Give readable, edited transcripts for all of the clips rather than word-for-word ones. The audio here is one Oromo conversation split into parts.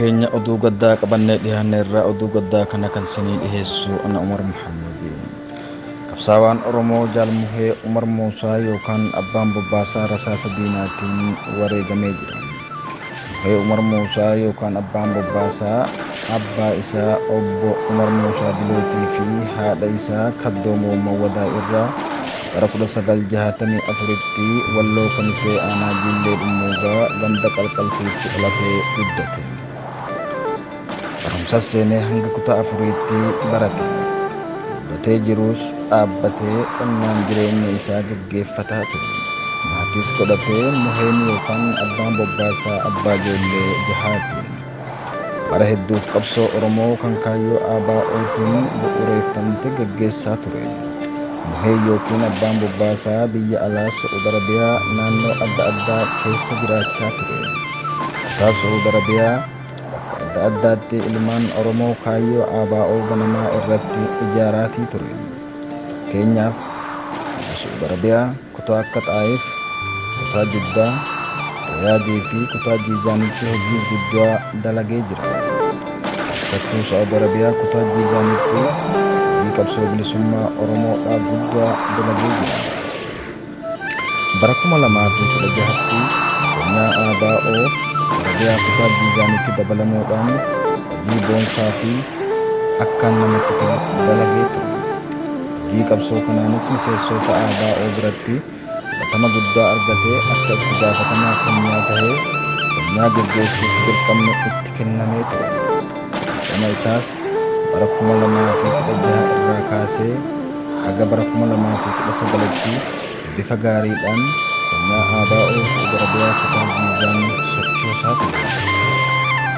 Keenya oduu gaddaa qabannee dhiyaanne irraa oduu gaddaa kana kan sanii dhiheessu ana Umar Muhammadi. Qabsaawaan Oromoo Jaal Muhee Umar Muusaa yookaan Abbaan Bobbaasaa rasaasa diinaatiin wareegamee jira. Muhee Umar Muusaa yookaan Abbaan Bobbaasaa abbaa isaa Obbo Umar Muusaa Dilootii fi haadha isaa Kaddoo Moomman Wadaa irraa bara 1964tti Walloo Kamisee Aanaa Jiillee Dhummuugaa ganda Qalqaltiitti dhalatee guddate. Barumsas seenee hanga kutaa afuriitti barate. Guddatee jiruus dhaabbatee qonnaan jireenya isaa gaggeeffataa ture. Maatiis godhatee Muheen yookaan Abbaan Bobbaasaa abbaa ijoollee jahaati. Bara hedduuf qabsoo Oromoo kan kaayyoo ABOtiin bu'ureeffamte gaggeessaa ture. Muheen yookiin Abbaan Bobbaasaa biyya alaa Su'ud Arabiyaa naannoo adda addaa keessa jiraachaa ture. Kutaa Su'ud Arabiyaa bakka adda addaatti ilmaan Oromoo kaayyoo ABO ganamaa irratti ijaaraatii ture. Fakkeenyaaf biyya Su'ud Arabiyaa kutaa akka Xaayif, kutaa Jiddaa, Riyaadii fi kutaa Jiizaanitti hojii guddaa dalagee jira. Keessattuu Saa'ud Arabiyaa kutaa Jiizaanitti hojii qabsoo bilisummaa Oromoodhaa guddaa dalagee jira. Bara 2016tti konyaa ABO Saa'ud Arabiyaa kutaa Jiizaanitti dabalamuudhaan hojii boonsaa fi akkaan namatti tolu dalagee ture. Hojii qabsoo kanaanis miseensota ABO biratti fudhatama guddaa argatee akka itti gaafatamaa konyaa tahee konyaa geggeessuuf dirqamni itti kennamee ture. Dirqama isaas bara 2016 irraa kaasee haga bara 2019tti bifa gaariidhaan konyaa ABO Su'ud Arabiyaa kutaa Jiizaan sochoosaa ture.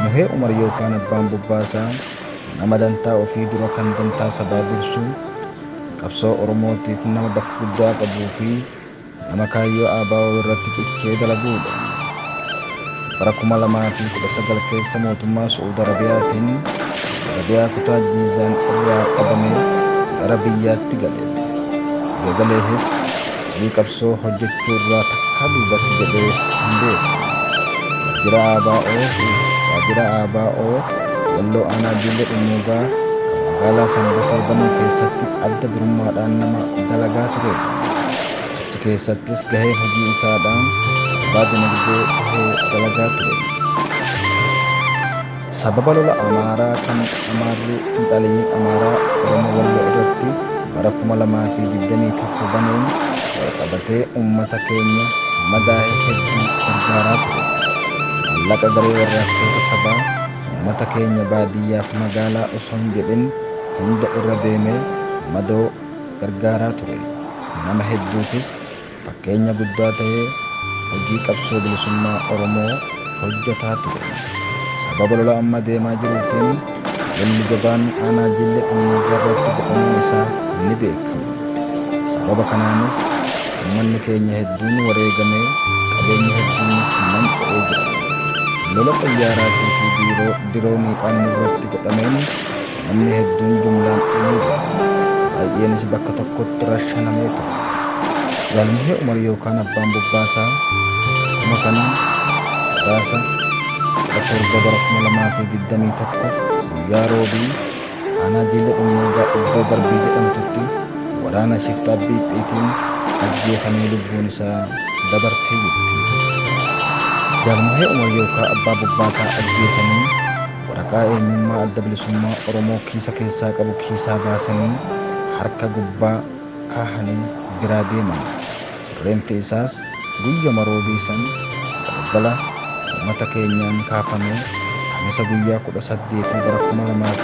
Muhee Umar yookaan Abbaan Bobbaasaa nama dantaa ofii dura kan dantaa sabaa dursu, qabsoo Oromootiif nama bakka guddaa qabuu fi nama kaayyoo ABO irratti cichee dalaguudha. Bara 2019 keessa mootummaa Su'ud Arabiyaatiin Su'ud Arabiyaa kutaa Jiizaan irraa qabamee gara biyyaatti gale. Erga galeehis hojii qabsoo hojjechuu irraa takkaa duubatti jedhee hin beeku. Waajjira ABO Waajjira ABO Walloo Aanaa Jiillee Dhummuugaa kan magaalaa Sanbatee banuu keessatti adda durummaadhaan nama dalagaa tureedha. Achi keessattis gaheen hojii isaadhaan abbaa dinagdee tahee dalagaa ture. Sababa lola Amaaraa kan Amaarri finxaaleyyiin Amaaraa Oromoo Walloo irratti bara 2021 baneen walqabatee uummata keenya madaahe hedduu gargaaraa ture. Maallaqa garee warraaqtoota sabaa uummata keenya baadiyyaaf magaalaa osoo hin jedhin hunda irra deemee madoo gargaaraa ture. Nama hedduufis fakkeenya guddaa tahee hojii qabsoo bilisummaa Oromoo hojjataa ture. Sababa lola amma deemaa jiruutiin lolli jabaan Aanaa Jiillee Dhummuugaa irratti godhamuun isaa ni beekama. Sababa kanaanis uummanni keenya hedduun wareegamee qabeenyi hedduunis manca'ee jira. Lola xayyaaraatii fi dirooniidhaan nurratti godhameen namni hedduun jumlaan dhumee jira. Baay'eenis bakka tokkotti rashanamee ture. Jaal Muhee Umar yookaan Abbaan Bobbaasaa akkuma kana Sadaasa 17 bara 2021 guyyaa Roobii Aanaa Jiillee Dhummuugaa iddoo Darbii jedhamtutti waraana shiftaa BPtiin ajjeefamee lubbuun isaa dabartee jirti. Jaal Muhee Umar yookaa Abbaa Bobbaasaa ajjeesanii waraqaa eenyummaa Adda Bilisummaa Oromoo kiisa keessaa qabu kiisaa baasanii harka gubbaa kaahanii biraa deeman. Reenfi isaas guyyama Roobii san galgala uummata keenyaan kaafamee Kamisa guyyaa 18 bara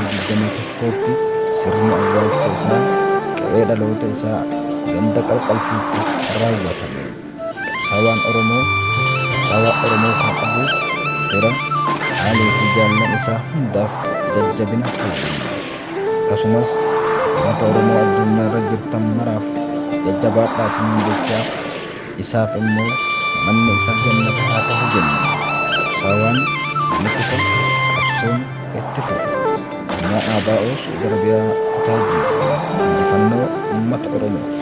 2021tti sirni awwaalcha isaa qe'ee dhaloota isaa ganda Qalqaltiitti raawwatame. Qabsaawaan Oromoo qabsaawaa Oromoo kan dhabuuf fira, haalii fi jaallan isaa hundaaf jajjabina hawwina. Akkasumas uummata Oromoo addunyaarra jirtan maraaf jajjabaadhaa isiniin jechaa isaaf immoo manni isaa jannata haa tahu jenna. Qabsaawaan ni kufa, qabsoon itti fufa. Konyaa ABO Su'ud Arabiyaa Kutaa Jiituu. Injifannoo Uummata Oromoof.